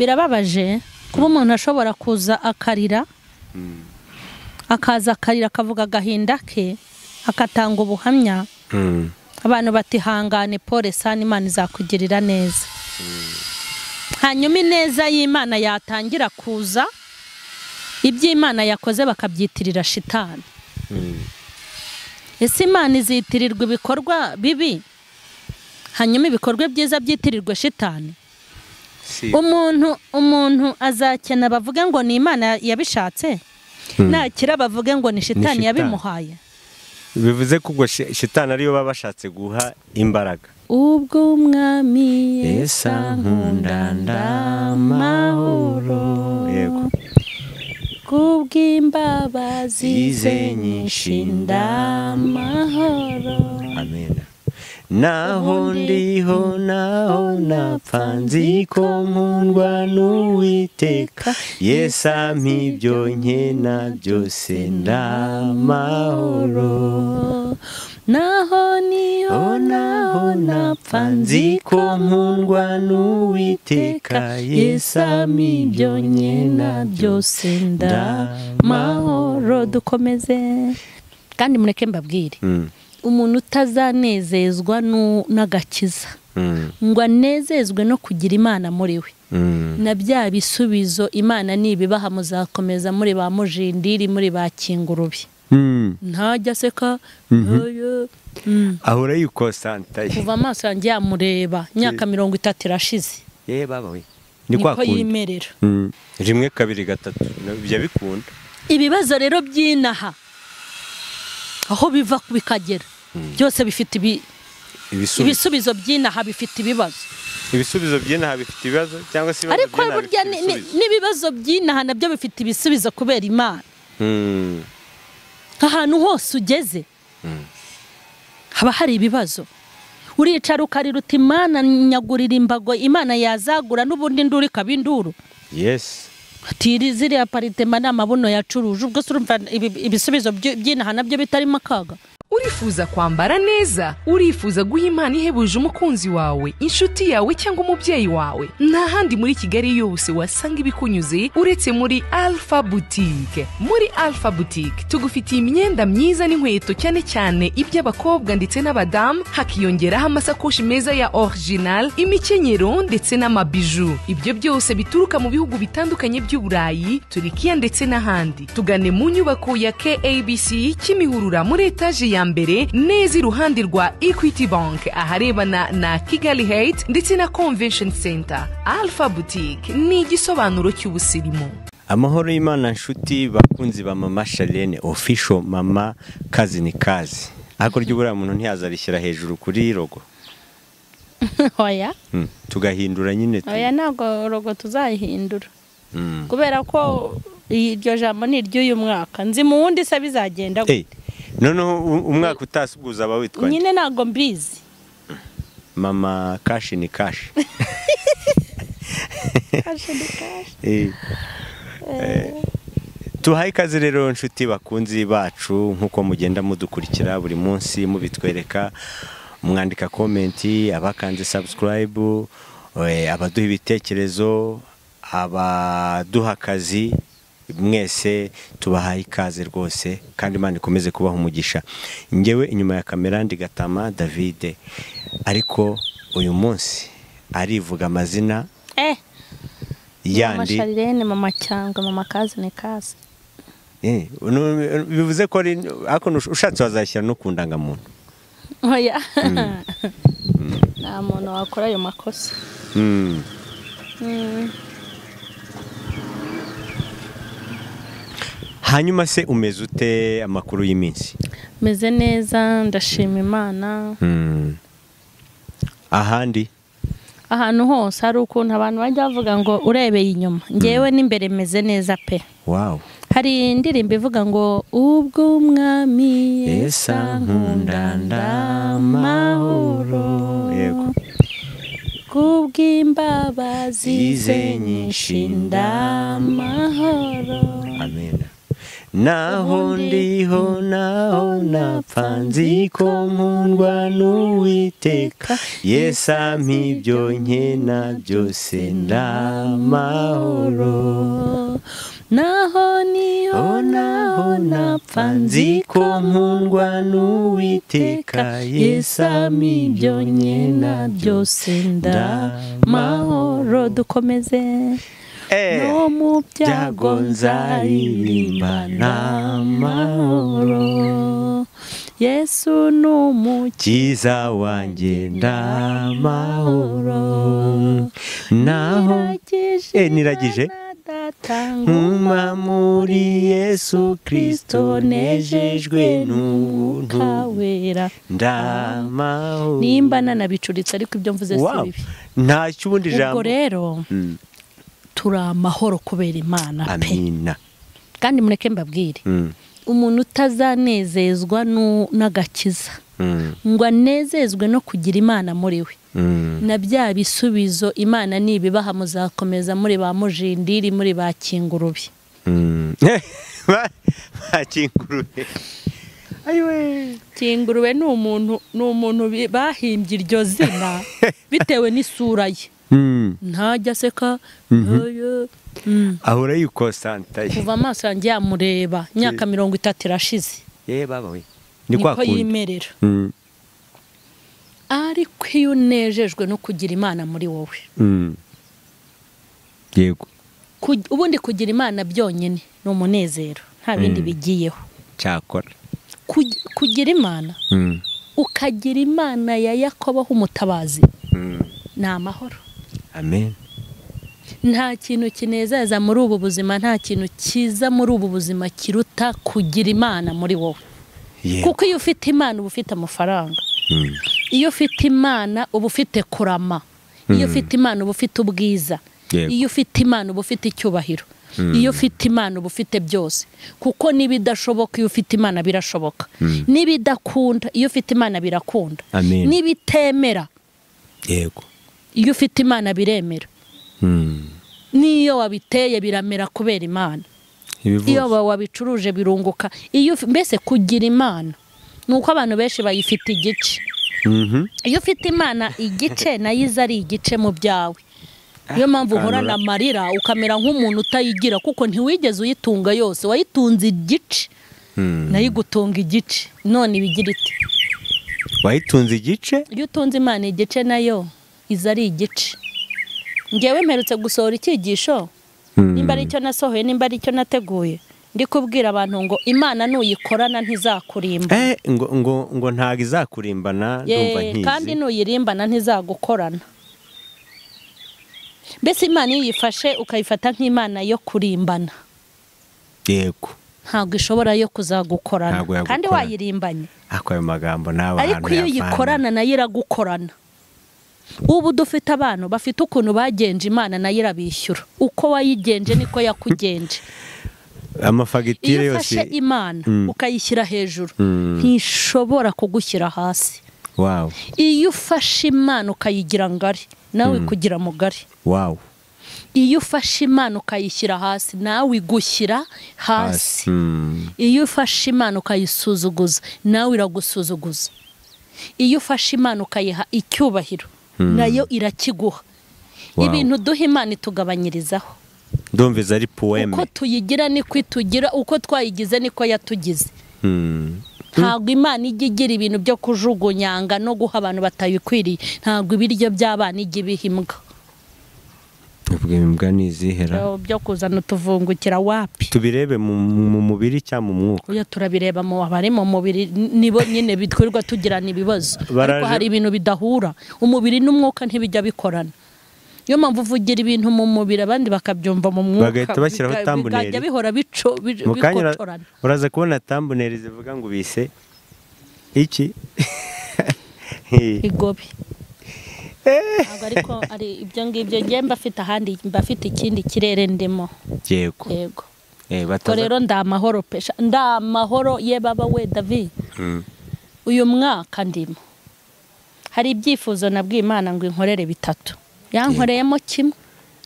Birababaje kuba umuntu ashobora kuza akarira, akaza akarira akavuga agahinda ke, akatanga ubuhamya. Abantu batihangane, pole sana, Imana izakugirira neza. Hanyuma ineza y'Imana yatangira kuza, iby'Imana yakoze bakabyitirira shitani. Ese Imana izitirirwa ibikorwa bibi, hanyuma ibikorwa byiza byitirirwa shitani? Umuntu azakena bavuge ngo ni Imana yabishatse, nakira bavuge ngo ni shitani yabimuhaye. Bivuze ko ubwo shitani ariyo baba bashatse guha imbaraga. Ubwo umwami Yesu ankunda ndamahoro, yego, kubw'imbabazi ze nyinshi ndamahoro. Amen. Naho ndiho naho napfa nzi ko nkundwa n'Uwiteka, Yesu ampa ibyo nkena byose ndamahoro. Naho niho naho napfa nzi ko nkundwa n'Uwiteka, Yesu ampa ibyo nkena byose ndamahoro. Dukomeze kandi mureke mbabwire, umuntu utazanezezwa n'agakiza ngo anezezwe no kugira Imana muri we, na bya bisubizo Imana nibibaha muzakomeza muri ba mujindiri, muri ba kingurubi. Ntajya aseka, ahora yikosanta. Kuva amaso yanjye yamureba imyaka 30 irashize. Baba we, niko yimerera. 1 2 3 bijya bikunda. Ibibazo rero by'inaha aho biva bikagera byose bifite ibisubizo by'inaha, bifite ibibazo. Ibisubizo by'inaha bifite ibibazo cyangwa se ibibazo by'inaha bifite ibisubizo. N'ibibazo by'inaha nabyo bifite ibisubizo kubera Imana. Ahantu hose ugeze haba hari ibibazo. Uricara ukarira uti Imana nyagurira imbago, Imana yazagura n'ubundi nduru ikaba induru. Yes. Ati ziriya aparitema n'amabuno yacuruje, ubwo se urumva ibisubizo by'inaha nabyo bitarimo akaga. Urifuza kwambara neza, urifuza guha Imana ihebuje umukunzi wawe, inshuti yawe cyangwa umubyeyi wawe. Nta handi muri Kigali yose wasanga ibikunyuze uretse muri Alpha Boutique. Muri Alpha Boutique tugufitiye imyenda myiza n'inkweto, cyane cyane iby'abakobwa ndetse n'abadamu, hakiyongeraho amasakoshi meza ya original, imikenyero ndetse n'amabiju. Ibyo byose bituruka mu bihugu bitandukanye by'Uburayi, Turikiya ndetse n'ahandi. Tugane mu nyubako ya KABC Kimihurura muri etaje ya mbere neza iruhande rwa Equity Bank, aharebana na Kigali Heights ndetse na Convention Center. Alpha Boutique ni igisobanuro cy'ubusirimu. Amahoro y'Imana nshuti bakunzi ba Mama Charlene Official, mama kazi ni kazi. Ariko ryo buriya muntu ntiyazarishyira hejuru kuri logo. Oya. Tugahindura nyine. Oya, ntabwo logo tuzayihindura. Kubera ko iryo jambo ni iry'uyu mwaka. Nzi mu wundi se bizagenda gute? Noneho umwaka utasuguza aba witwa nyine ntabwo mbizi. Mama kashi ni kashi. Kashi ni kashi. Tuhaye ikaze rero nshuti bakunzi bacu, nkuko mugenda mudukurikira buri munsi mubitwereka, mwandika comment, abakanze subscribe, abaduha ibitekerezo, abaduha akazi, mwese tubahaye ikaze rwose, kandi Imana ikomeze kubaha umugisha. Ngewe inyuma ya kamera ndi Gatama David, ariko uyu munsi arivuga amazina yandi. Mama Charlene, mama cyangwa mama kazi ni kazi. Bivuze ko ariko ushatse wazashyira no ku ndangamuntu. Oya. Nta muntu wakora ayo makosa. Hanyuma se umeze ute, amakuru y'iminsi? Meze neza, ndashima Imana. Ahandi? Ahantu hose hari ukuntu abantu bajya bavuga ngo urebeye inyuma. Ngewe n'imbere meze neza pe. Wow. Hari indirimbo ivuga ngo ubwo umwami Yesu ankunda ndamahoro, yego, kubw'imbabazi ze nyinshi ndamahoro. Amen. Naho ndiho naho napfa nzi ko nkundwa n'Uwiteka, Yesu ampa ibyo nkena byose ndamahoro. Naho niho naho napfa nzi ko nkundwa n'Uwiteka, Yesu ampa ibyo nkena byose ndamahoro. Dukomeze. No mu byago nzaririmba n'amahoro, Yesu ni umukiza wanjye ndamahoro. Naho niragije nkuma muri Yesu Kristo, nejejwe n'ubuntu ndamahoro. Nimba nanabicuritse ariko ibyo mvuze si bibi, ntacyo ubundi jambo. Ubwo rero turi amahoro kubera Imana pe. Amina. Kandi mureke mbabwire, umuntu utazanezezwa n'agakiza ngo anezezwe no kugira Imana muri we, na bya bisubizo Imana nibibaha muzakomeza muri ba mujindiri, muri ba kingurube. Ba kingurube. Ayiwe. Kingurube ni umuntu bahimbye iryo zina bitewe n'isura ye. Ntajya aseka, ahora yikosanta. Kuva amaso yanjye yamureba imyaka 30 irashize. Baba we, niko yimerera. Ariko iyo unejejwe no kugira Imana muri wowe, yego, ubundi kugira Imana byonyine ni umunezero, nta bindi bigiyeho. Cyakora kugira Imana, ukagira Imana ya Yakobo umutabazi, ni amahoro. Amen. Nta kintu kinezeza muri ubu buzima, nta kintu cyiza muri ubu buzima kiruta kugira Imana muri wowe. Kuko iyo ufite Imana uba ufite amafaranga, iyo ufite Imana uba ufite kurama, iyo ufite Imana uba ufite ubwiza, iyo ufite Imana uba ufite icyubahiro, iyo ufite Imana uba ufite byose. Kuko n'ibidashoboka iyo ufite Imana birashoboka, n'ibidakunda iyo ufite Imana birakunda, n'ibitemera yego iyo ufite Imana biremera. Niyo wabiteye biramera kubera Imana, iyo wabicuruje birunguka. Iyo mbese kugira Imana nuko abantu benshi bayifite igice. Iyo ufite Imana igice nayo iza ari igice mu byawe. Niyo mpamvu uhorana amarira ukamera nk'umuntu utayigira, kuko ntiwigeze uyitunga yose, wayitunze igice nayo igutunga igice. None ibigira ite? Wayitunze igice? Iyo utunze Imana igice nayo iza ari igice. Ngewe mperutse gusohora icyigisho, nimba ari icyo nasohoye, nimba ari icyo nateguye, ndi kubwira abantu ngo Imana nuyikorana ntizakurimba. Ngo ntago izakurimbana, ndumva nkizi. Kandi nuyirimbana ntizagukorana. Mbese Imana iyo uyifashe ukayifata nk'Imana yo kurimbana, yego, ntabwo ishobora yo kuzagukorana kandi wayirimbanye. Ako ayo magambo nawe ariko iyo uyikorana nayo iragukorana. Ubu dufite abantu bafite ukuntu bagenje Imana nayo irabishyura. Uko wayigenje niko yakugenje. Amafagitire yose iyo ufashe Imana ukayishyira hejuru, ntishobora kugushyira hasi. Wow. Iyo ufashe Imana ukayigira ngari, nawe ikugira mugari. Wow. Iyo ufashe Imana ukayishyira hasi, nawe igushyira hasi. Iyo ufashe Imana ukayisuzuguza, nawe iragusuzuguza. Iyo ufashe Imana ukayiha icyubahiro, nayo irakiguha. Ibintu duha Imana itugabanyirizaho. Ndumviza ari poeme. Uko tuyigira niko itugira, uko twayigize niko yatugize. Ntabwo Imana ijya igira ibintu byo kujugunyanga no guha abantu batabikwiriye. Ntabwo ibiryo by'abana ijya ibiha imbwa. Ubwo imbwa nizihera byo kuzana utuvungukira wapi? Tubirebe mu mubiri cyangwa mu mwuka? Oya, turabireba mu abari mu mubiri nibo nyine bitwirirwa tugirana ibibazo. Ariko hari ibintu bidahura, umubiri n'umwuka ntibijya bikorana. Niyo mpamvu uvugira ibintu mu mubiri abandi bakabyumva mu mwuka, bagahita bashyiraho thumbnail, bikajya bihora bikocorana. Uraza kubona thumbnail zivuga ngo bise iki igobe. Ntabwo ariko ari ibyo ngibyo, ngiye mbafite ahandi, mbafite ikindi kirere ndimo. Yego. Yego. Rero ndamahoro pesha, ndamahoro ye baba we David. Uyu mwaka ndimo hari ibyifuzo nabwiye Imana ngo inkorere bitatu, yankoreyemo kimwe.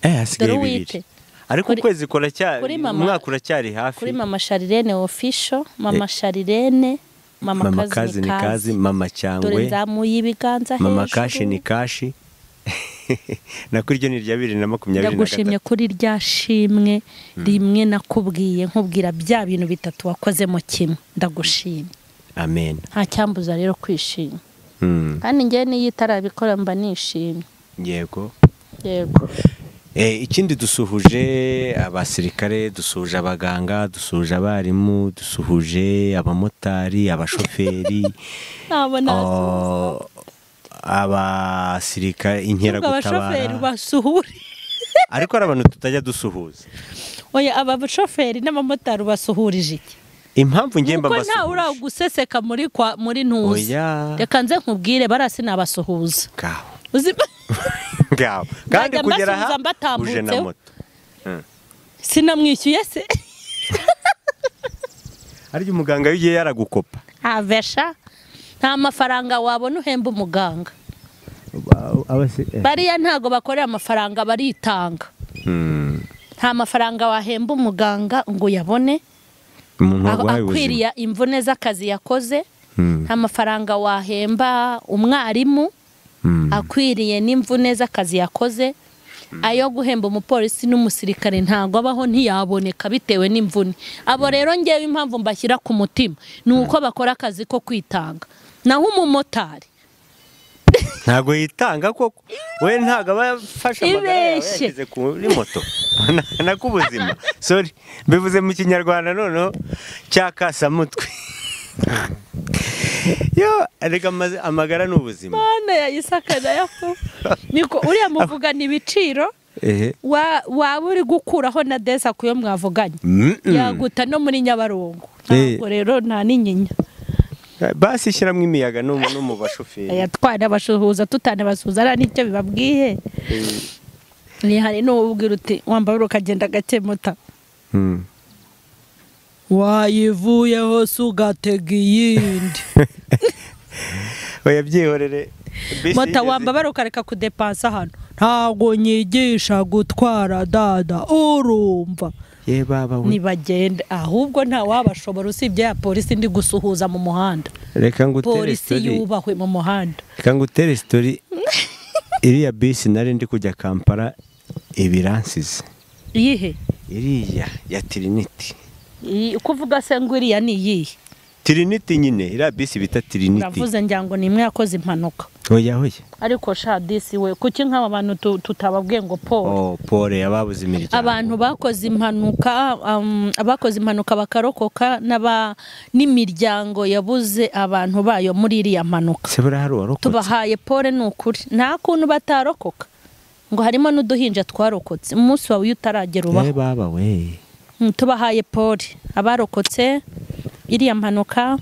Hasigaye bibiri. Ariko ukwezi kuracyari, umwaka uracyari hafi. Kuri Mama Charlene official, Mama Charlene, Mama Kazi ni Kazi, Mama Cyangwe, nzamuye ibiganza hejuru, Mama Kashi ni Kashi. Nakuryo ni rya 2023. Ndagushimye kuri rya shimwe rimwe nakubwiye nkubwira bya bintu bitatu wakozemo kimwe, ndagushimye. Amen. Nta cyambuza rero kwishima. Kandi ngiye niyitarabikora mba nishimye. Yego. Yego. Ikindi dusuhuje abasirikare, dusuhuje abaganga, dusuhuje abarimu, dusuhuje abamotari, abashoferi, abasirikare, inkeragutabara. Abashoferi basuhure. Ariko ari abantu tutajya dusuhuza. Oya, aba bashoferi n'abamotari basuhurije iki? Impamvu ngiye mba mbasuhuje. Kuko nta uraguseseka muri kwa muri ntuzi. Reka nze nkubwire barasi nabasuhuza. Ngaho. Ngaho. Kandi kugera aha uje na moto. Sinamwishyuye se. Ariko umuganga yigiye yaragukopa. Avesha. Nta mafaranga wabona uhemba umuganga. Bariya ntago bakorera amafaranga, baritanga. Nta mafaranga wahemba umuganga ngo yabone. Akwiriya imvune z'akazi yakoze. Nta mafaranga wahemba umwarimu akwiriye n'imvune z'akazi yakoze. Ayo guhemba umupolisi n'umusirikare ntago abaho, ntiyaboneka bitewe n'imvune. Abo rero ngewe impamvu mbashyira ku mutima ni uko bakora akazi ko kwitanga. Naho umumotari ntago yitanga koko, we ntago abafasha amagara yawe yashyize kuri moto nakubuzima. Sorry, bivuze mu Kinyarwanda noneho cyakasamutwe. Yo, reka amagara n'ubuzima. Mana ya Isaka na Yakobo. Niko uriya muvugana ibiciro waba uri gukuraho na desa kuyo mwavuganye. Yaguta no muri Nyabarongo. Ntabwo rero nta n'inyinya. Basi shyiramo imiyaga no mu bashoferi. Aya twana bashuhuza tutanabasuhuza ara nicyo bibabwiye. Ni hari n'ubwira uti wambaye ukagenda gake mota. Wayivuyeho sugatega iyindi. Oya byihorere. Mota wambabara ukareka kudepansa hano. Ntago nyigisha gutwara dada, urumva. Ye baba we. Nibagende ahubwo nta wabashobora usibye ya polisi ndi gusuhuza mu muhanda. Reka ngutere polisi yubahwe mu muhanda. Reka ngutere story. Iriya bisi nari ndi kujya Kampala ibiransize. Iyihe? Iriya ya Trinity. Kuvuga se ngo iriya ni iyihe? Trinity nyine, iriya bisi bita Trinity. Ndavuze ngira ngo ni imwe yakoze impanuka. Oya oya. Ariko sha disi we, kuki nk'aba bantu tutababwiye ngo Paul? Oh, Paul yababuze imiryango. Abantu bakoze impanuka, abakoze impanuka bakarokoka n'aba n'imiryango yabuze abantu bayo muri iriya mpanuka. Se bura hari warokotse. Tubahaye Paul ni ukuri. Nta kuntu batarokoka. Ngo harimo n'uduhinja twarokotse. Umunsi wawe utaragera ubaho. Eh baba we. Tubahaye Paul abarokotse iriya mpanuka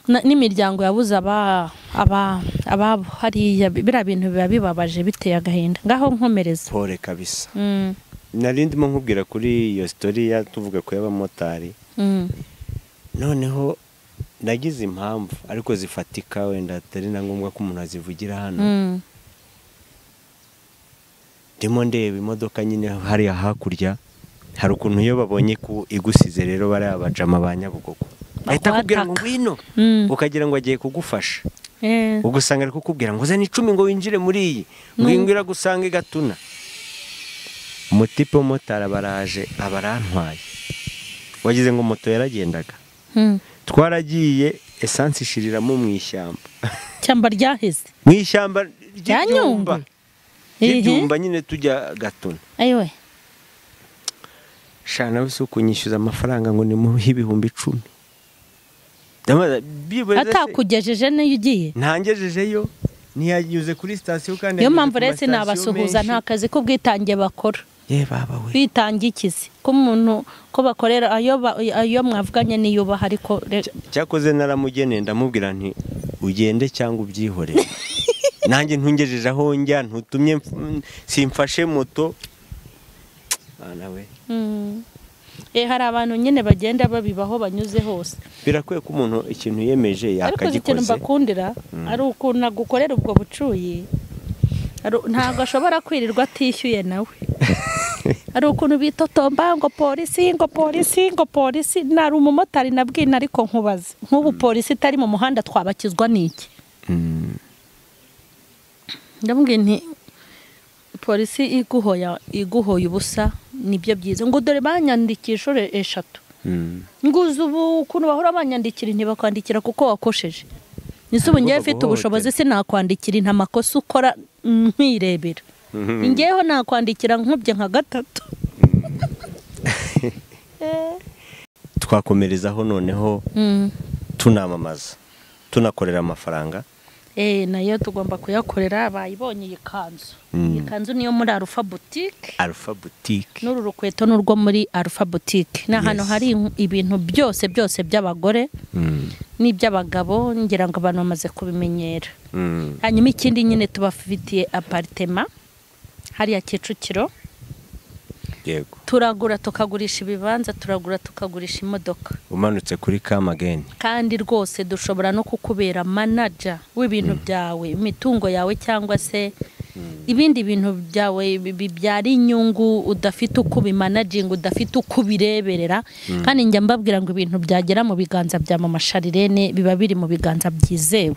n'imiryango yabuze ababo hariya, biriya bintu biba bibabaje biteye agahinda. Ngaho nkomereza Paul kabisa. Nari ndimo nkubwira kuri iyo story ya tuvuga ko y'abamotari. Noneho nagize impamvu ariko zifatika wenda atari na ngombwa ko umuntu azivugira hano. Ndimo ndeba imodoka nyine hariya hakurya, hari ukuntu iyo babonye ku igusize rero bari abajama ba Nyabugogo ahita akubwira ngo ngwino, ukagira ngo agiye kugufasha. Ugusanga ari kukubwira ngo uzane 10 ngo winjire muri iyi, ngwingira gusanga igatuna. Umutipe w'umumotari abaraje abarantwaye, wagize ngo moto yaragendaga. Twaragiye essence ishiriramo mu ishyamba. Ishyamba ryaheze. Mu ishyamba ry'ibyumba. Ibyumba nyine tujya Gatuna. Ayiwe. Shana wese kunyishyuza amafaranga ngo nimuhe 10,000. Atakugejeje niyo ugiye. Ntangejejeyo ntiyanyuze kuri station kandi. Niyo mpamvu rero sinabasuhuza, nta kazi k'ubwitange bakora. Ye baba we. Bitangikize ko umuntu ko bakorera ayo mwavuganye niyo baha ariko cyakoze naramugeneye ndamubwira nti ugende cyangwa ubyihorere. Nanjye ntungejeje aho njya, ntutumye simfashe moto. Nawe. Hari abantu nyine bagenda babibaho banyuze hose. Birakwiye ko umuntu ikintu yemeje yakagikoze. Ariko ikintu mbakundira ari ukuntu agukorera ubwo bucuyi. Ntabwo ashobora kwirirwa atishyuye nawe. Hari ukuntu bitotomba ngo polisi, ngo polisi, ngo polisi. Nari umumotari nabwina, ariko nkubaze nk'ubu polisi itari mu muhanda twabakizwa n'iki? Ndamubwiye nti polisi iguhoye ubusa nibyo byiza. Ngo dore banyandikisha inshuro 3. Nguze ubu ukuntu bahora banyandikira ntibakwandikira kuko wakosheje. Nise ubu ngiye mfite ubushobozi sinakwandikira nta makosa ukora nkirebera. Ngeho nakwandikira nkubye nka 3. Twakomerezaho noneho tunamamaza tunakorera amafaranga. Nayo tugomba kuyakorera. Bayibonye iyi kanzu. Iyi kanzu niyo muri Alpha Boutique. Alpha Boutique. N'uru rukweto n'urwo muri Alpha Boutique. Ni ahantu hari ibintu byose byose by'abagore n'iby'abagabo, ngira ngo abantu bamaze kubimenyera. Hanyuma ikindi nyine tubafitiye apartment hariya Kicukiro. Yego. Turagura tukagurisha ibibanza, turagura tukagurisha imodoka. Umanutse kuri Kamageni. Kandi rwose dushobora no kukubera manager w'ibintu byawe, imitungo yawe cyangwa se ibindi bintu byawe bibyara inyungu udafite uko ubimanaginga, udafite uko ubireberera. Kandi njya mbabwira ngo ibintu byagera mu biganza bya Mama Charlene biba biri mu biganza byizewe.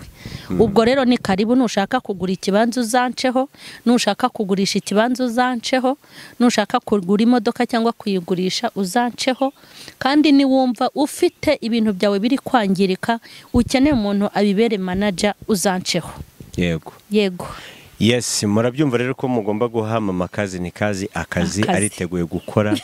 Ubwo rero ni karibu, nushaka kugura ikibanza uzanceho, nushaka kugurisha ikibanza uzanceho, nushaka kugura imodoka cyangwa kuyigurisha uzanceho. Kandi niwumva ufite ibintu byawe biri kwangirika ukeneye umuntu abibere manager uzanceho. Yego. Yego. Yes, murabyumva rero ko mugomba guha Mama Kazi ni kazi akazi ariteguye gukora.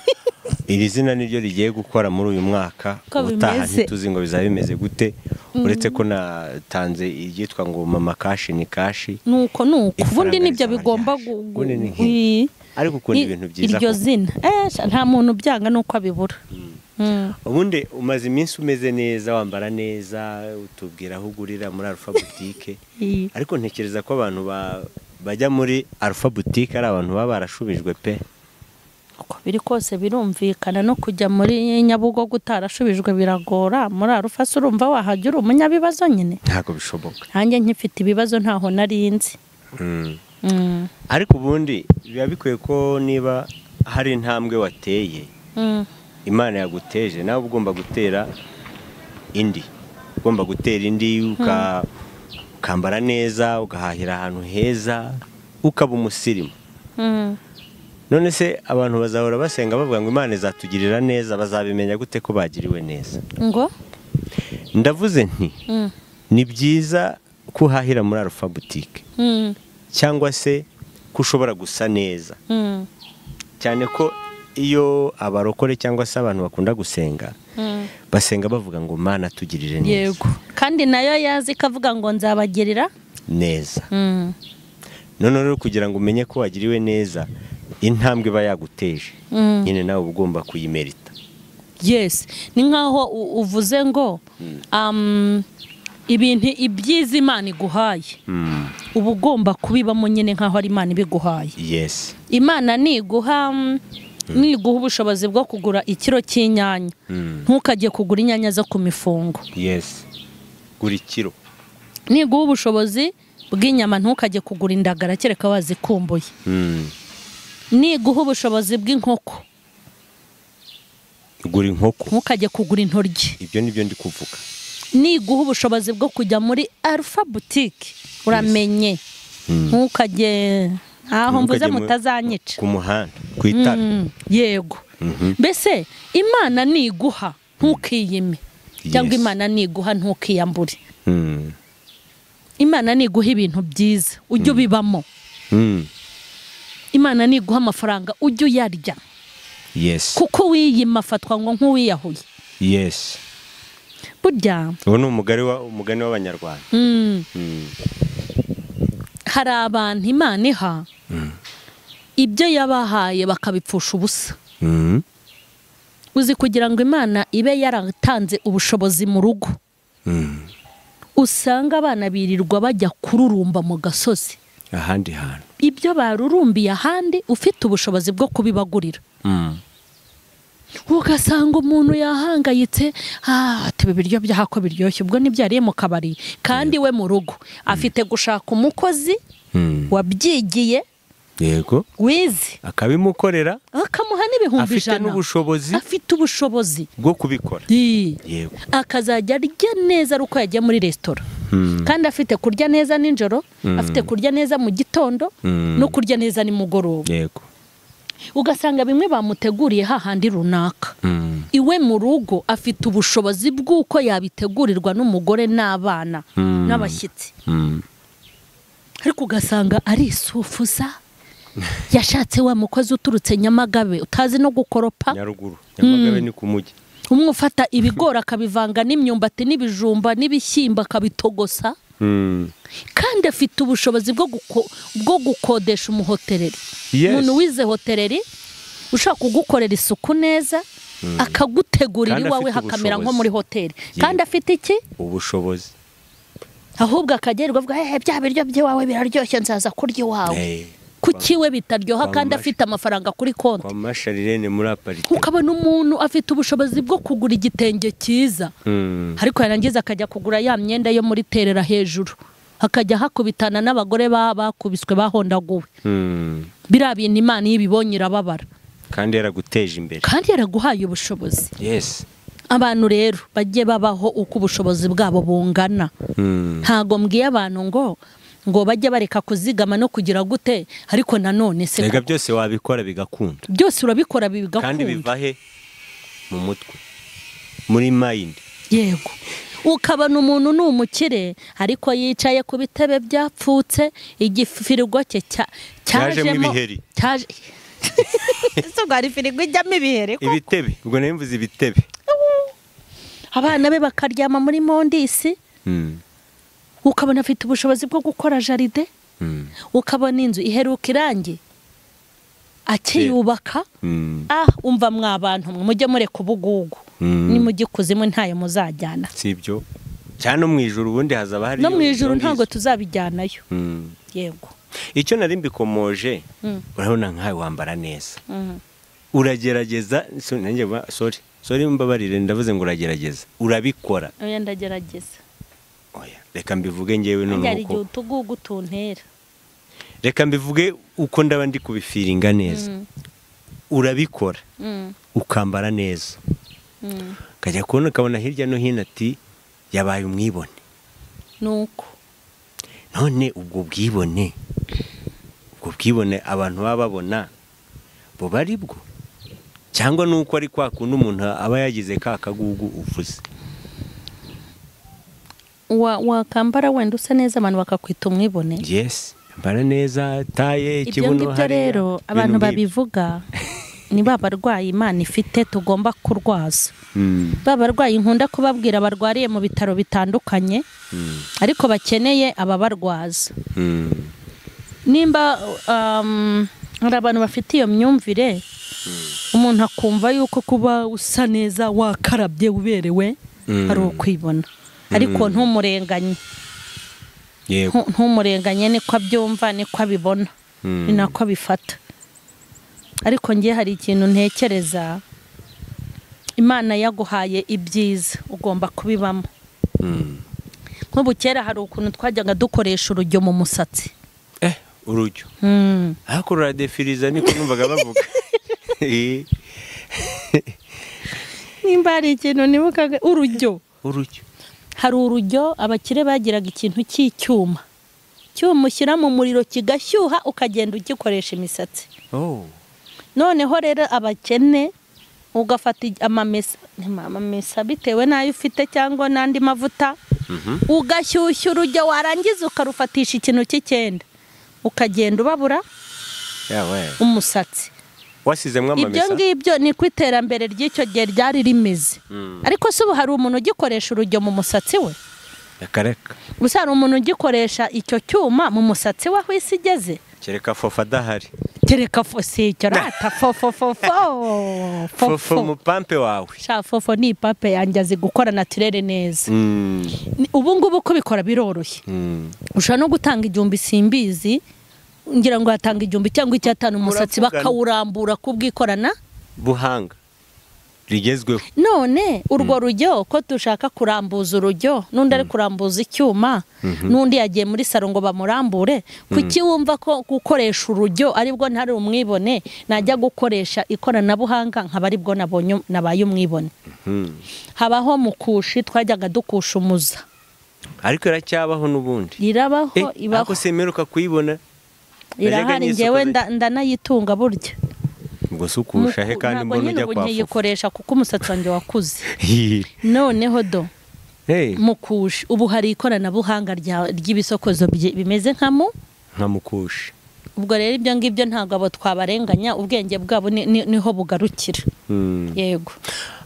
Iri zina niryo rigiye gukora muri uyu mwaka. Ubutaha ntituzi ngo bizaba bimeze gute, uretse ko natanze iryitwa ngo Mama Kashi ni kashi. Nuko nuko ubundi nibyo bigomba ariko ukunda ibintu byiza iryo zina. Nta muntu byanga nuko abibura. Ubundi umaze iminsi umeze neza, wambara neza, utubwira aho ugurira muri Alpha Boutique. Ariko ntekereza ko abantu bajya muri Alpha Boutique ari abantu baba barashubijwe pe. Uko biri kose birumvikana, no kujya muri Nyabugogo utarashubijwe biragora. Muri Alpha se urumva wahajya uri umunyabibazo nyine? Ntabwo bishoboka. Nanjye nkifite ibibazo ntaho narinzi. Ariko ubundi biba bikwiye ko niba hari intambwe wateye Imana yaguteje, nawe ugomba gutera indi. Ugomba gutera indi, ukambara neza, ugahahira ahantu heza, ukaba umusirimu. None se abantu bazahora basenga bavuga ngo Imana izatugirira neza, bazabimenya gute ko bagiriwe neza? Ngo ndavuze nti ni byiza kuhahira muri Alpha Boutique cyangwa se ko ushobora gusa neza. Cyane ko iyo abarokore cyangwa se abantu bakunda gusenga basenga bavuga ngo Mana tugirire neza. Yego. Kandi nayo yazi kavuga ngo nzabagirira neza. None rero kugira ngo umenye ko wagiriwe neza, intambwe iba yaguteje nyine nawe ugomba kuyimerita. Yes, ni nkaho uvuze ngo ibintu ibyiza Imana iguhaye uba ugomba kubibamo nyine nkaho ari Imana ibiguhaye. Yes. Imana niguha niguha ubushobozi bwo kugura ikiro cy'inyanya, ntukajye kugura inyanya zo ku mifungo. Yes. Gura ikiro. Niguha ubushobozi bw'inyama, ntukajye kugura indagara kereka wazikumbuye. Niguha ubushobozi bw'inkoko, gura inkoko, ntukajye kugura intoryi. Ibyo nibyo ndi kuvuga. Niguha ubushobozi bwo kujya muri Alpha Boutique, uramenye ntukajye aho mvuze mutazanyica ku muhanda ku itara. Yego. Mbese Imana niguha ntukiyime, cyangwa Imana niguha ntukiyambure. Imana niguha ibintu byiza ujye ubibamo. Imana niguha amafaranga ujye uyarya. Yes. Kuko wiyima afatwa ngo nk'uwiyahuye. Yes. Burya uwo ni umugani w'Abanyarwanda. Hari abantu Imana iha ibyo yabahaye bakabipfusha ubusa. Uzi kugira ngo Imana ibe yaratanze ubushobozi mu rugo, usanga abana birirwa bajya kururumba mu gasozi ahandi hantu, ibyo barurumbiye ahandi ufite ubushobozi bwo kubibagurira. Ugasanga umuntu yahangayitse, ati ibiryo by'ahako biryoshye, ubwo nibyo yariye mu kabari, kandi we mu rugo afite gushaka umukozi wabyigiye Yego. Wize. Akabimukorera. Akamuha n'ibihumbi 100. Afite n'ubushobozi. Afite ubushobozi bwo kubikora. Yego. Akazajya arya neza ari uko yagiye muri resitora. Kandi afite kurya neza nijoro, afite kurya neza mu gitondo, no kurya neza nimugoroba. Yego. Ugasanga bimwe bamuteguriye hahandi runaka. Iwe mu rugo afite ubushobozi bw'uko yabitegurirwa n'umugore n'abana n'abashyitsi. Ariko ugasanga arisufuza, yashatse wa mukozi uturutse Nyamagabe utazi no gukoropa. Nyaruguru. Nyamagabe ni ku mujyi. Umwe ufata ibigori akabivanga n'imyumbati n'ibijumba n'ibishyimbo akabitogosa. Kandi afite ubushobozi bwo gukodesha umuhoteleri. Umuntu wize hoteleri ushaka kugukorera isuku neza, akagutegurira iwawe hakamera nko muri hoteli. Kandi afite iki? Ubushobozi. Ahubwo akagerwa avuga bya biryo by'iwawe biraryoshye nzaza kurya iwawe. Kuki we bitaryoha kandi afite amafaranga kuri konti? Kwa Masharirene muri aparite. Ukabona umuntu afite ubushobozi bwo kugura igitenge cyiza. Ariko yarangiza akajya kugura ya myenda yo muri terera hejuru. Akajya hakubitana n'abagore bakubiswe bahondaguwe. Biriya bintu Imana iyo ibibonye irababara. Kandi yaraguteje imbere. Kandi yaraguhaye ubushobozi. Yes. Abantu rero bajye babaho uko ubushobozi bwabo bungana. Ntago mbwiye abantu ngo bajye bareka kuzigama no kugira gute, ariko nanone se rega byose wabikora bigakunda. Byose urabikora bigakunda. Kandi biva he? Mu mutwe. Muri mind. Yego. Ukabona umuntu ni umukire ariko yicaye ku bitebe byapfutse, igifirigo cye cyajemo ibiheri. Cyaje. Ese ubwo hari firigo ijyamo ibiheri koko? Ibitebe, ubwo nayo mvuze ibitebe. Abana be bakaryama muri mondisi. Ukabona afite ubushobozi bwo gukora jaride. Ukabona inzu iheruka irangi akiyubaka. Umva mwa bantu mujye mureka ubugugu. Ni mujye kuzimu ntayo muzajyana. Sibyo. Cyane mu ijuru ubundi hazaba hari. No mu ijuru ntago tuzabijyanayo. Yego. Icyo nari mbikomoje, urabona nkawe wambara neza. Uragerageza, nanjye sorry mbabarire ndavuze ngo uragerageza. Urabikora. Oya ndagerageza. Oya, reka mbivuge ngewe none uko. Ari utugugu tuntera. Reka mbivuge uko ndaba ndi kubifiringa neza. Urabikora. Ukambara neza. Kajya kubona ukabona hirya no hino ati yabaye umwibone. Nuko. None ubwo bwibone abantu baba babona bo bari bwo cyangwa nuko ari kwa kundi umuntu aba yagize ka kagugu uvuze. Wakambara wenda usa neza abantu bakakwita umwibone. Yes, ambara neza taye ikibuno hari. Ibyo rero abantu babivuga ni babarwayi Imana ifite tugomba kurwaza. Babarwayi nkunda kubabwira barwariye mu bitaro bitandukanye, ariko bakeneye ababarwaza. Nimba hari abantu bafite iyo myumvire, umuntu akumva yuko kuba usa neza wakarabye uberewe ari ukwibona. Ariko ntumurenganye. Yego. Ntumurenganye niko abyumva niko abibona, ni nako abifata. Ariko ngiye hari ikintu ntekereza, Imana yaguhaye ibyiza ugomba kubibamo. Nk'ubu kera hari ukuntu twajyaga dukoresha urujyo mu musatsi. Urujyo. Ariko ruradefiriza niko numvaga bavuga. Nimba hari ikintu nibukaga urujyo. Urujyo. Hari urujyo abakire bagiraga ikintu cy'icyuma. Cyuma ushyira mu muriro kigashyuha ukagenda ugikoresha imisatsi. Noneho rero abakene ugafata amamesa bitewe n'ayo ufite cyangwa n'andi mavuta, ugashyushya urujyo warangiza ukarufatisha ikintu cy'icyenda ukagenda ubabura umusatsi. Wasizemwe amamesa. Ibyo ngibyo ni ku iterambere ry'icyo gihe ryari rimeze. Ariko se ubu hari umuntu ugikoresha urujyo mu musatsi we? Reka. Gusa hari umuntu ugikoresha icyo cyuma mu musatsi we aho isi igeze? Kereka fofa adahari. Kereka si icyo rata fofo fofo. Fofo mupampe wawe. Sha fofo ni ipape yanjye azi gukora naturere neza. Ubu ngubu kubikora biroroshye. Ushobora no gutanga 1000 simbizi, ngira ngo yatanga 1000 cyangwa 5 umusatsi bakawurambura kubwikorana buhanga. rigezweho. None urwo rujyo ko dushaka kurambuza urujyo, n'undi ari kurambuza icyuma, n'undi yagiye muri saro ngo bamurambure, kuki wumva ko gukoresha urujyo aribwo ntari umwibone, najya gukoresha ikoranabuhanga nkaba aribwo nabonye nabaye umwibone? Habaho mukushi twajyaga dukusha umuza. Ariko iracyabaho n'ubundi. Irabaho, ibaho. Ariko semeruka kuyibona. Irahari, njyewe ndanayitunga burya. Ubwo sukusha he kandi mbona ujya kwa fufu. Kuko umusatsi wanjye wakuze. Noneho do. Mukushi ubu hari ikoranabuhanga ry'ibisokozo bimeze nka mukushi. Ubwo rero ibyo ngibyo ntabwo abo twabarenganya, ubwenge bwabo niho bugarukira. Yego.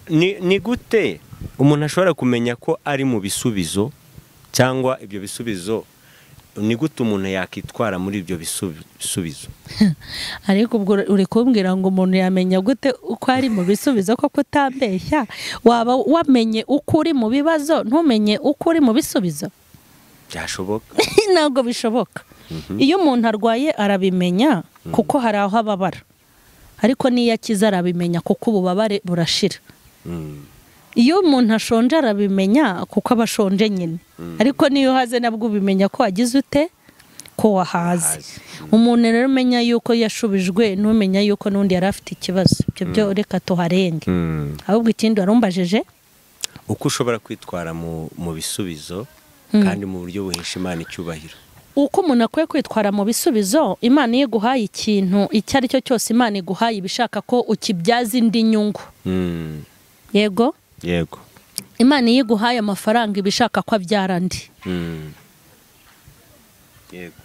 Ni gute umuntu ashobora kumenya ko ari mu bisubizo cyangwa ibyo bisubizo? Ni gute umuntu yakitwara muri ibyo bisubizo? Ariko ubwo uri kumbwira ngo umuntu yamenya gute uko ari mu bisubizo koko utambeshya? Waba wamenye uko uri mu bibazo ntumenye uko uri mu bisubizo? Byashoboka? Ntabwo bishoboka. Iyo umuntu arwaye arabimenya kuko hari aho ababara, ariko n'iyo akiza arabimenya kuko ububabare burashira. Iyo umuntu ashonje arabimenya kuko aba ashonje nyine, ariko niyo uhaze nabwo ubimenya ko wagize ute, ko wahaze. Umuntu rero umenya yuko yashubijwe n'umenya yuko n'undi yari afite ikibazo, ibyo byo reka tuharenge. Ahubwo ikindi warumbajeje, uko ushobora kwitwara mu bisubizo kandi mu buryo buhesha Imana icyubahiro. Uko umuntu akwiye kwitwara mu bisubizo, Imana iyo iguhaye ikintu icyo ari cyo cyose, Imana iguhaye ibishaka ko ukibyaza indi nyungu. Yego. Yego. Imana iyo iguhaye amafaranga ibishaka ko abyara andi. Yego.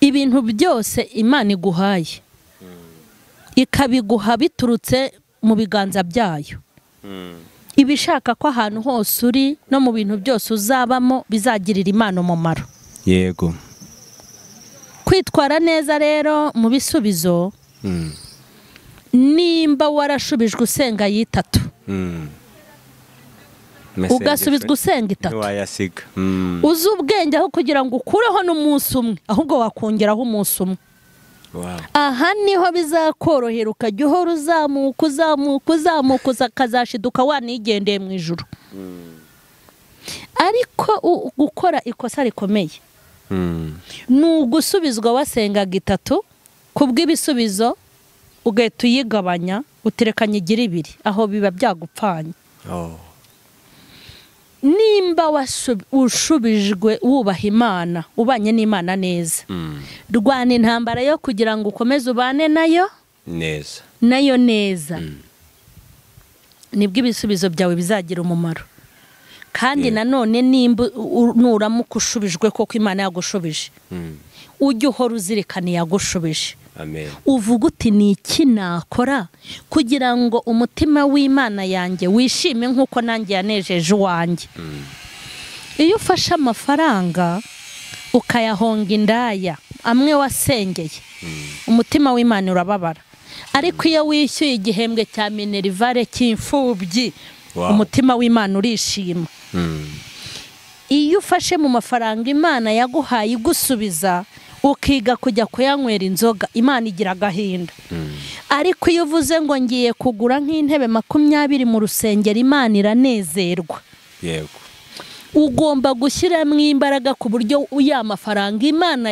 Ibintu byose Imana iguhaye ikabiguha biturutse mu biganza byayo. Ibishaka ko ahantu hose uri no mu bintu byose uzabamo bizagirira Imana umumaro. Yego. Kwitwara neza rero mu bisubizo, nimba warashubijwe usenga yitatu, ugasubizwa usenga itatu, uzi ubwenge aho kugira ngo ukureho n'umunsi umwe, ahubwo wakongeraho umunsi umwe. Aha niho bizakorohera, ukajya uhora uzamuka uzamuka uzamuka ukazashiduka wanigendeye mu ijuru. Ariko gukora ikosa rikomeye ni ugusubizwa wasengaga itatu, kubw'ibisubizo ugahita uyigabanya uterekanye igira ibiri, aho biba byagupfanye. Nimba ushubijwe wubaha Imana, ubanye n'Imana neza, rwana intambara yo kugira ngo ukomeze ubane nayo neza, nayo neza, nibwo ibisubizo byawe bizagira umumaro. Kandi nanone nimba nuramuka ushubijwe koko Imana yagushubije, ujye uhora uzirikana yagushubije. Uvuga uti ni iki nakora kugira ngo umutima w'Imana yanjye wishime nk'uko nanjye yanejeje uwanjye. Iyo ufashe amafaranga ukayahonga indaya amwe wasengeye, umutima w'Imana urababara. Ariko iyo wishyuye igihembwe cya minerivare cy'imfubyi, umutima w'Imana urishima. Iyo ufashe mu mafaranga Imana yaguhaye igusubiza, ukiga kujya kuyanywera inzoga, Imana igira agahinda. Ariko iyo uvuze ngo ngiye kugura nk'intebe 20 mu rusengero, Imana iranezerwa. Yego. Ugomba gushyiramo imbaraga ku buryo ya mafaranga Imana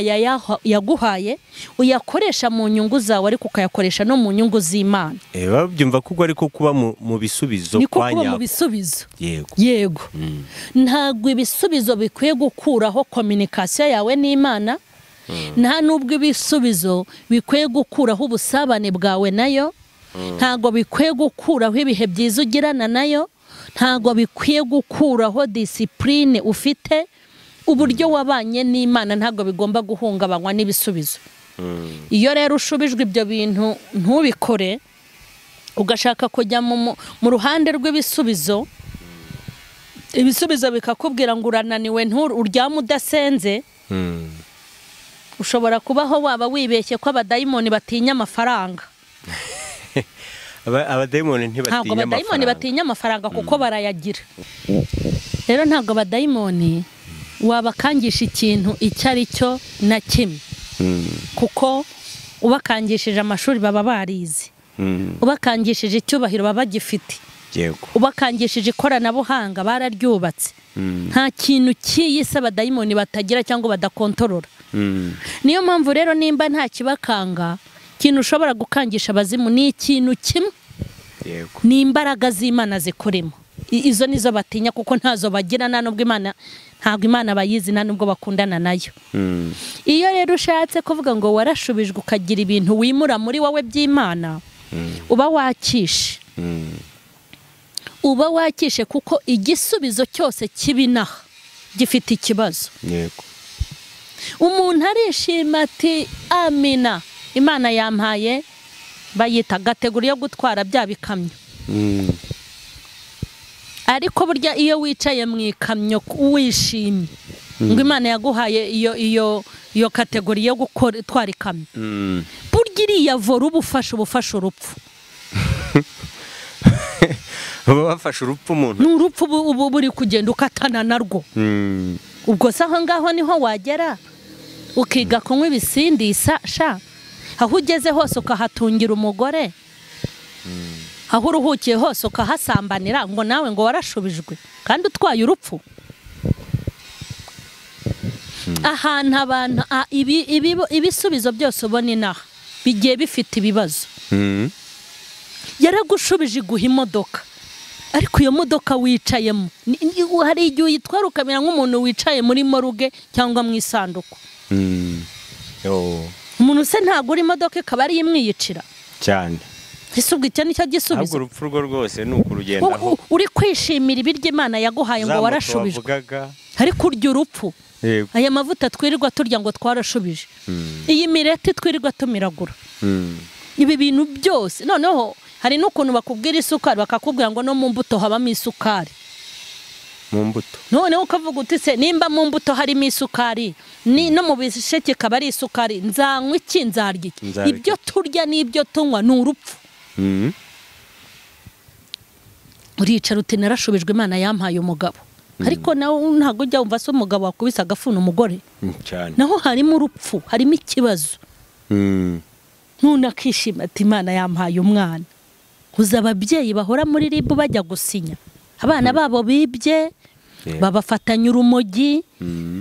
yaguhaye uyakoresha mu nyungu zawe, ariko ukayakoresha no mu nyungu z'Imana. Babyumva kuko ariko kuba mu bisubizo kwa nyako. Niko kuba mu bisubizo. Yego. Yego. Ntabwo ibisubizo bikwiye gukuraho communication yawe n'Imana. Nta nubwo ibisubizo bikwiye gukuraho ubusabane bwawe nayo, ntabwo bikwiye gukuraho ibihe byiza ugirana nayo, ntabwo bikwiye gukuraho discipline ufite, uburyo wabanye n'Imana ntabwo bigomba guhungabanywa n'ibisubizo. Iyo rero ushubijwe ibyo bintu ntubikore, ugashaka kujya mu ruhande rw'ibisubizo, ibisubizo bikakubwira ngo urananiwe, uryama udasenze, ushobora kubaho waba wibeshye ko abadayimoni batinya amafaranga. Abadayimoni ntibatinya amafaranga. Abadayimoni batinya amafaranga kuko barayagira. Rero ntabwo abadayimoni wabakangisha ikintu icyo ari cyo na kimwe, kuko ubakangishije amashuri baba barize, ubakangishije icyubahiro baba bagifite, Yego. Ubakangishije ikoranabuhanga bararyubatse. Nta kintu cy'iyi se abadayimoni batagira cyangwa badakontorora. Niyo mpamvu rero nimba nta kibakanga, ikintu ushobora gukangisha abazimu ni ikintu kimwe. Yego. Ni imbaraga z'Imana zikoremo. Izo nizo batinya kuko ntazo bagira, nta nubwo Imana, ntabwo Imana bayizi, nta nubwo bakundana nayo. Iyo rero ushatse kuvuga ngo warashubijwe ukagira ibintu wimura muri wowe by'Imana, uba wakishe. Uba wakishe kuko igisubizo cyose kibinaha gifite ikibazo. Yego. Umuntu arishima ati amina, Imana yampaye, bayita kategori yo gutwara bya bikamyo. Ariko burya iyo wicaye mu ikamyo wishimye ngo Imana yaguhaye iyo kategori yo gutwara ikamyo, burya iriya vora ubufasha urupfu. Uba wafashe urupfu umuntu. Ni urupfu ubu buri kugenda ukatana narwo. Ubwo se aho ngaho niho wagera ukiga kunywa ibisindisa sha, aho ugeze hose ukahatungira umugore, aho uruhukiye hose ukahasambanira, ngo nawe ngo warashubijwe kandi utwaye urupfu. Ahantu abantu ibisubizo byose ubona inaha bigiye bifite ibibazo. Yaragushubije iguha imodoka, ariko iyo modoka wicayemo hari igihe uyitwara ukamera nk'umuntu wicaye muri moruge cyangwa mu isanduku. Umuntu se ntagura imodoka ikaba ari imwiyicira cyane. Ese ubwo icyo nicyo gisubizo? Ahubwo urupfu rwo rwose ni ukurugendaho. Uri kwishimira ibiryo Imana yaguhaye ngo warashubijwe, ariko urya urupfu. Aya mavuta twirirwa turya ngo twarashubije, iyi mireti twirirwa tumiragura, ibi bintu byose. Noneho hari n'ukuntu bakubwira isukari bakakubwira ngo no mu mbuto habamo isukari. Mu mbuto. Noneho ukavuga uti se nimba mu mbuto harimo isukari, ni no mu bisheke kaba ari isukari, nzanywa iki, nzarya iki? Ibyo turya n'ibyo tunywa ni urupfu. Uricara uti narashubijwe, Imana yampaye umugabo. Ariko nawe ntabwo ujya wumva se umugabo wakubise agafuna umugore cyane. Naho harimo urupfu, harimo ikibazo. None akishima ati Imana yampaye umwana. Uza ababyeyi bahora muri RIB bajya gusinya, abana babo bibye, babafatanya urumogi.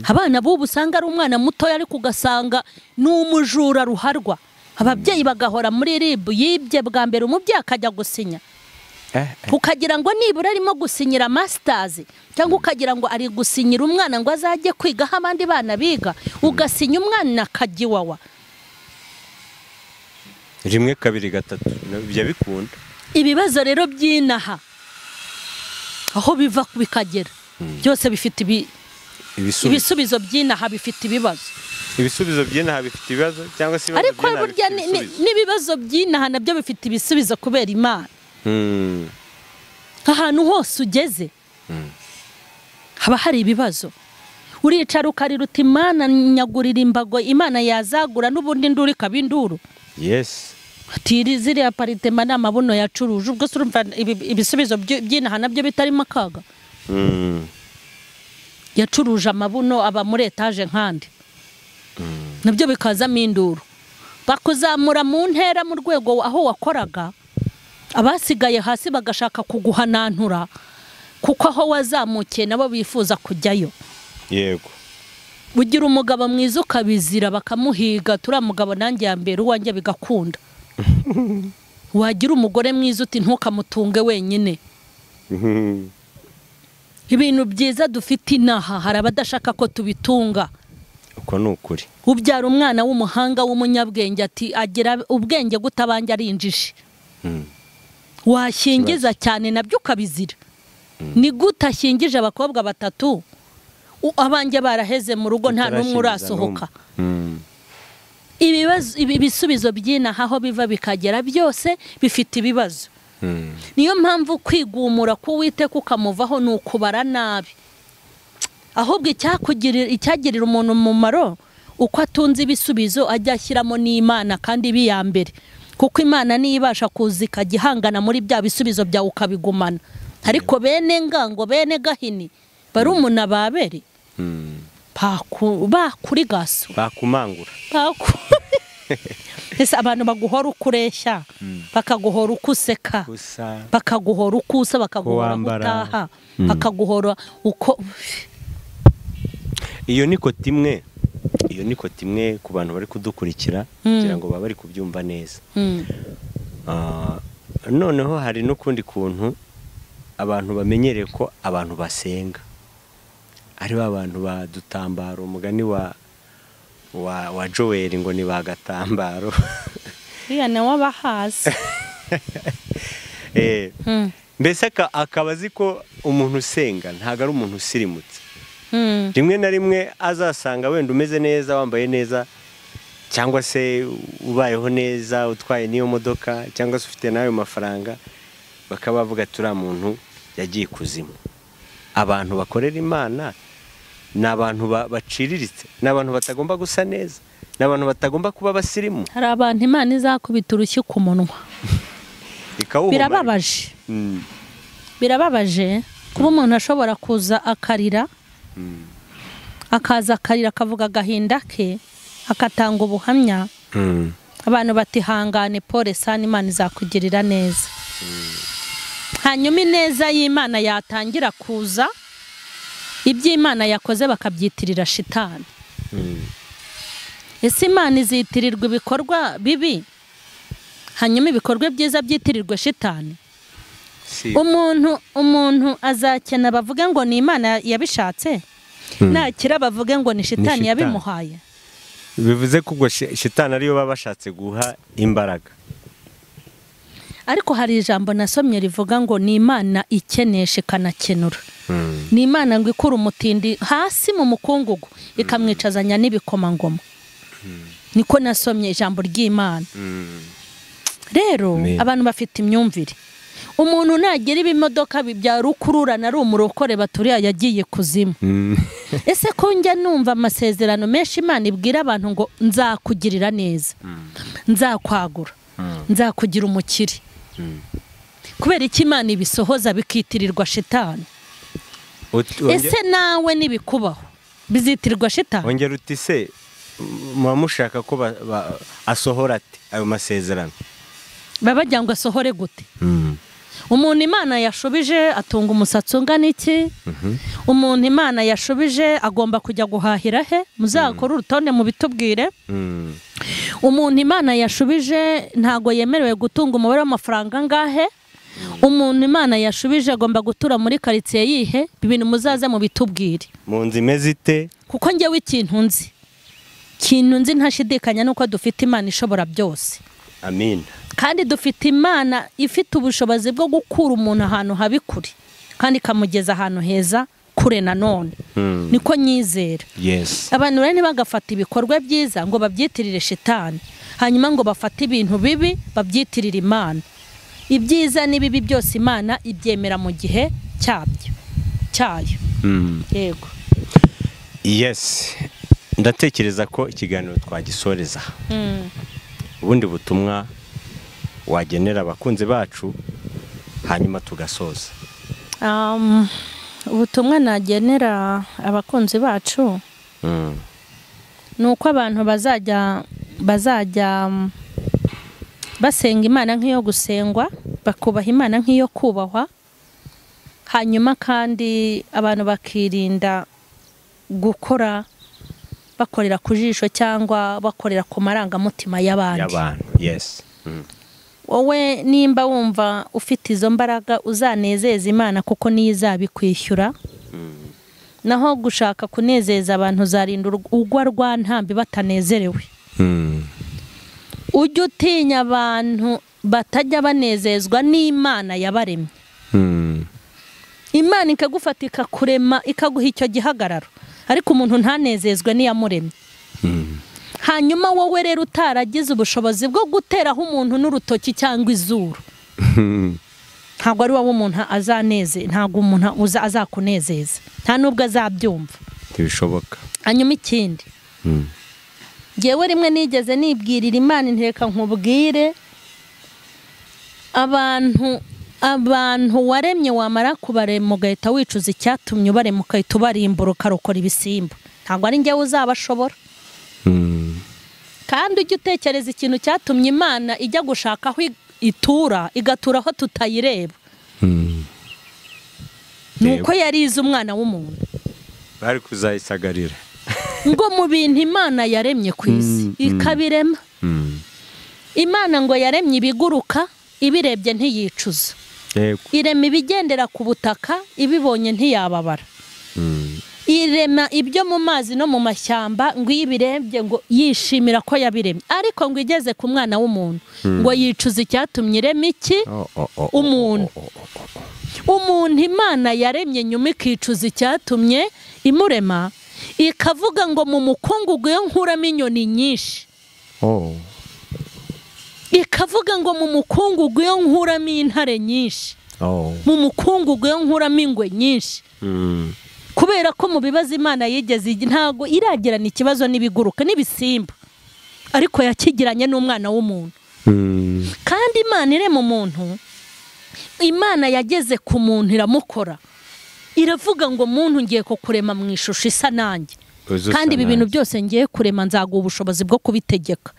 Abana bubu usanga ari umwana mutoya ariko ugasanga ni umujura ruharwa. Ababyeyi bagahora muri RIB, yibye bwa mbere umubyeyi akajya gusinya, ukagira ngo nibura arimo gusinyira masters, cyangwa ukagira ngo ari gusinyira umwana ngo azajye kwiga aho abandi bana biga, ugasinya umwana akajya iwawa. 1 2 3 bijya bikunda. Ibibazo rero by'inaha aho biva bikagera byose bifite ibisubizo by'inaha bifite ibibazo. Ibisubizo by'inaha bifite ibibazo cyangwa se ibibazo by'inaha bifite ibisubizo. N'ibibazo by'inaha nabyo bifite ibisubizo kubera Imana. Ahantu hose ugeze haba hari ibibazo. Uricara ukarira uti Imana nyagurira imbago, Imana yazagura n'ubundi nduru ikaba induru. Yes. Ati ziriya paritema n'amabuno yacuruje, ubwo se urumva ibisubizo by'inaha nabyo bitarimo akaga. Yacuruje amabuno aba muri etaje nkandi, nabyo bikazamo induru. Bakuzamura mu ntera mu rwego aho wakoraga, abasigaye hasi bagashaka kuguhanantura kuko aho wazamukiye nabo bifuza kujyayo. Yego. Ugira umugabo mwiza ukabizira bakamuhiga, turiya mugabo nanjye ya mbere uwanjye bigakunda. Wagira umugore mwiza uti ntukamutunge wenyine. Ibintu byiza dufite inaha hari abadashaka ko tubitunga. Uko ni ukuri. Ubyara umwana w'umuhanga w'umunyabwenge ati agira ubwenge gutabanje ari injiji. Washingiza cyane nabyo ukabizira. Ni gute ashyingije abakobwa batatu abanjye baraheze mu rugo nta n'umwe urasohoka. Ibibazo ibisubizo by'inaha aho biva bikagera byose bifite ibibazo. Niyo mpamvu kwigumura k'Uwiteka ukamuvaho ni ukubara nabi. Ahubwo icyagirira umuntu umumaro uko atunze ibisubizo ajya ashyiramo n'Imana kandi biyambere, kuko Imana niyo ibasha kuza ikagihangana muri bya bisubizo byawe ukabigumana. Ariko bene ngango bene gahini barumuna babere bakuri gaso bakumangura Ese abantu baguhora uko ureshya, bakaguhora uko useka, bakaguhora uko usa, bakaguhora uko utaha, bakaguhora uko. Iyo ni koti imwe, iyo ni koti imwe ku bantu bari kudukurikira kugira ngo babe bari kubyumva neza. Noneho hari n'ukundi kuntu abantu bamenyereye ko abantu basenga ari ba bantu badutambaro, umugani wa Joel ngo ni bagatambaro. Iya nawe abahazi. Mbese akaba azi ko umuntu usenga ntago ari umuntu usirimutse. Rimwe na rimwe azasanga wenda umeze neza, wambaye neza, cyangwa se ubayeho neza, utwaye n'iyo modoka, cyangwa se ufite n'ayo mafaranga, bakaba bavuga turiya muntu yagiye kuzimu. Abantu bakorera Imana ni abantu baciriritse, ni abantu batagomba gusa neza, ni abantu batagomba kuba abasirimu. Hari abantu Imana izakubita urushyi ku munwa. Birababaje. Birababaje kuba umuntu ashobora kuza akarira, akaza akarira akavuga agahinda ke, akatanga ubuhamya. Abantu batihangane pole sana, Imana izakugirira neza. Hanyuma ineza y'Imana yatangira kuza, iby'Imana yakoze bakabyitirira shitani. Ese Imana izitirirwa ibikorwa bibi, hanyuma ibikorwa byiza byitirirwa shitani? Umuntu azakena bavuge ngo ni Imana yabishatse, nakira bavuge ngo ni shitani yabimuhaye. Bivuze ko ubwo shitani ariyo baba bashatse guha imbaraga. Ariko hari ijambo nasomye rivuga ngo ni Imana ikenesha ikanakenura. Ni Imana ngo ikura umutindi hasi mu mukungugu ikamwicazanya n'ibikomangoma. Niko nasomye ijambo ry'Imana. Rero abantu bafite imyumvire. Umuntu nagera ibimodoka bya rukururana ari umurokore baturiya yagiye kuzimu. Ese ko njya numva amasezerano menshi Imana ibwira abantu ngo nzakugirira neza, nzakwagura, nzakugira umukire. Kubera iki Imana ibisohoza bikitirirwa shitani? Ese nawe nibikubaho bizitirirwa shitani? Ongera uti se muba mushaka ko asohora ati ayo masezerano? Baba bagira ngo asohore gute? Umuntu Imana yashubije atunga umusatsi ungana iki? Umuntu Imana yashubije agomba kujya guhahira he? Muzakore urutonde mubitubwire. Umuntu Imana yashubije ntago yemerewe gutunga umubare w'amafaranga angahe? Umuntu Imana yashubije agomba gutura muri quartier yihe? Ibintu muzaze mubitubwire. Mu nzu imeze ite? Kuko njyewe ikintu nzi, ikintu nzi ntashidikanya nuko dufite Imana ishobora byose. Amin. Kandi dufite Imana ifite ubushobozi bwo gukura umuntu ahantu habi kure kandi ikamugeza ahantu heza kure nanone. Niko nyizera. Yes. Abantu rero ntibagafata ibikorwa byiza ngo babyitirire shitani, hanyuma ngo bafate ibintu bibi babyitirire Imana. Ibyiza n'ibibi byose Imana ibyemera mu gihe cyabyo cyayo. Yego. Yes. Ndatekereza ko ikiganiro twagisoreza. Ubundi butumwa wagenera abakunzi bacu hanyuma tugasoza. Ubutumwa nagenera abakunzi bacu nuko abantu bazajya basenga Imana nk'iyo gusengwa, bakubaha Imana nk'iyo kubahwa, hanyuma kandi abantu bakirinda gukora bakorera ku jisho cyangwa bakorera ku marangamutima y'abandi. Yes. Wowe nimba wumva ufite izo mbaraga uzanezeza Imana kuko niyo izabikwishyura. Naho gushaka kunezeza abantu uzarinda ugwa rwa ntambi batanezerewe. Ujye utinya abantu batajya banezezwa n'Imana yabaremye. Imana ikagufata ikakurema ikaguha icyo gihagararo, ariko umuntu ntanezezwe n'iyamuremye. Hanyuma wowe rero utaragize ubushobozi bwo guteraho umuntu n'urutoki cyangwa izuru, ntabwo ari wowe umuntu azaneze, ntabwo umuntu azakunezeza, nta nubwo azabyumva, ntibishoboka. Hanyuma ikindi, ngewe rimwe nigeze nibwirira Imana inteka nkubwire, abantu waremye wamara kubarema ugahita wicuza icyatumye ubarema ukahita ubarimbura ukarokora ibisimba, ntabwo ari ngewe uzabashobora. Kandi ujye utekereza ikintu cyatumye Imana ijya gushaka aho itura, igatura aho tutayireba. Nuko yarize umwana w'umuntu. Bari kuzayisagarira. Ngo mu bintu Imana yaremye ku isi ikabirema. Imana ngo yaremye ibiguruka, ibirebye ntiyicuza. Irema ibigendera ku butaka, ibibonye ntiyababara. Irema ibyo mu mazi no mu mashyamba, ngo ibirebye ngo yishimira ko yabiremye. Ariko ngo igeze ku mwana w'umuntu ngo yicuza icyatumye irema iki? Umuntu. Umuntu Imana yaremye nyuma ikicuza icyatumye imurema, ikavuga ngo mu mukungugu yo nkuramo inyoni nyinshi. Ikavuga ngo mu mukungugu yo nkuramo intare nyinshi. Mu mukungugu yo nkuramo ingwe nyinshi. Kubera ko mu bibazo Imana yigeze ntago iragirana ikibazo n'ibiguruka n'ibisimba, ariko yakigiranye n'umwana w'umuntu. Kandi Imana irema umuntu, Imana yageze ku muntu iramukora, iravuga ngo muntu ngiye kukurema mu ishusho isa nanjye, kandi ibi bintu byose ngiye kurema nzaguha ubushobozi bwo kubitegeka.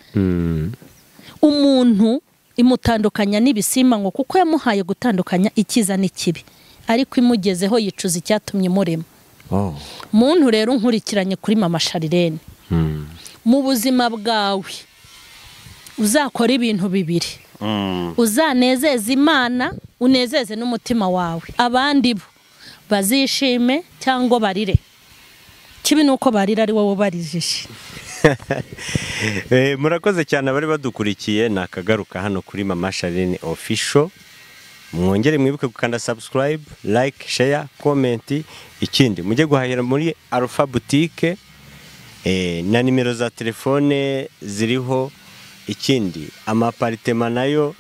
Umuntu imutandukanya n'ibisimba ngo kuko yamuhaye gutandukanya icyiza n'ikibi, ariko imugezeho yicuza icyatumye imurema. Muntu rero nkurikiranye kuri Mama Charlene, mu buzima bwawe uzakora ibintu bibiri. Uzanezeze Imana, unezeze n'umutima wawe. Abandi bo bazishime cyangwa barire. Kibi nuko barira ari wowe barijishe. Murakoze cyane abari badukurikiye, nakagaruka hano kuri Mama Charlene Official. Mwongere mwibuke gukanda subscribe, like, share, comment. Ikindi mujye guhahira muri Alpha Boutique, na nimero za telefone ziriho. Ikindi amaparitema nayo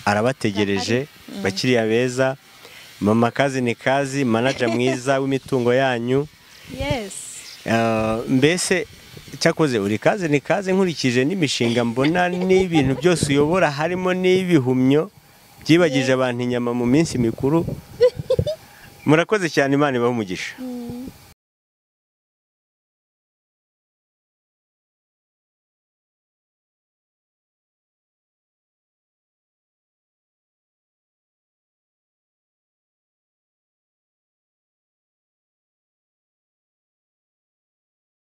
arabategereje, bakiriya beza. Mama kazi ni kazi, manager mwiza w'imitungo yanyu. Yes. Mbese cyakoze uri kazi ni kazi, nkurikije n'imishinga mbona n'ibintu byose uyobora, harimo n'ibihumyo byibagije abantu inyama mu minsi mikuru. Murakoze cyane, Imana ibahe umugisha.